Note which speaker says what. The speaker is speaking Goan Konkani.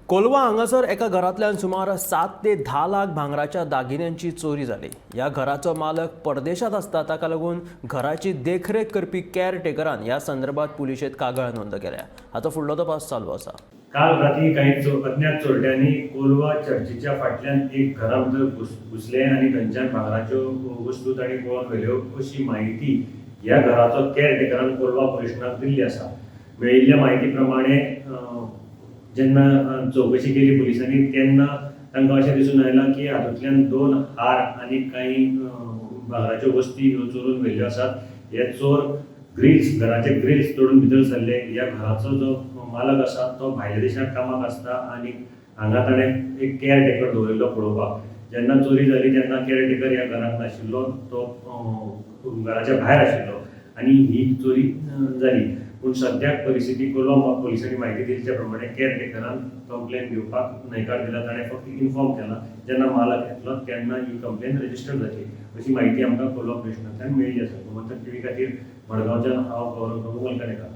Speaker 1: कोलवा हांगासर एका घरांतल्यान सुमार 7 ते 10 लाख भांगराच्या दागिन्यांची चोरी जाली. ह्या घराचो मालक परदेशांत आसता. ताका लागून घराची देखरेख करपी केअरटेकरान ह्या संदर्भात पुलिशेंत कागाळ नोंद केल्या. हाचो फुडलो तपास चालू आसा.
Speaker 2: काल राती कांय अज्ञात चोरट्यांनी कोलवा चर्चीच्या फाटल्यान एक घरा भितर घुसले आनी थंयच्यान भांगराच्यो वस्तू तांणी पळोवन व्हेल्यो, अशी म्हायती ह्या घराचो केअरटेकरान कोलवा पुलिसांक दिल्ली आसा. मेळिल्ल्या म्हायती प्रमाणे जेन्ना चवकशी केली पुलिसांनी, तेन्ना तांकां अशें दिसून आयलां की हातूंतल्यान दोन हार आनी कांय भांगराच्यो वस्ती ह्यो चोरून व्हेल्ल्यो आसात. हे चोर ग्रिल्स, घराचे ग्रिल्स तोडून भितर सरले. ह्या घराचो जो मालक आसा तो भायल्या देशांत कामाक आसता आनी हांगा ताणें एक केअर टेकर दवरिल्लो पळोवपाक. जेन्ना चोरी जाली तेन्ना केअर टेकर ह्या घरांत नाशिल्लो, तो घराच्या भायर आशिल्लो आनी ही चोरी जाली. पूण सद्याक परिस्थिती, कोलवा पुलिसांनी म्हायती दिली त्या प्रमाणे, केअर टेकरान कंप्लेन घेवपाक न्हयकार दिला. ताणें फक्त इन्फॉर्म केला, जेन्ना मालक येतलो तेन्ना ही कंप्लेन रजिस्टर जातली, अशी म्हायती आमकां कोलवा पुलिसांतल्यान मेळिल्ली आसा. गोमंतक टीव्ही खातीर मडगांवच्यान हांव गौरव प्रभू मलकानेकार.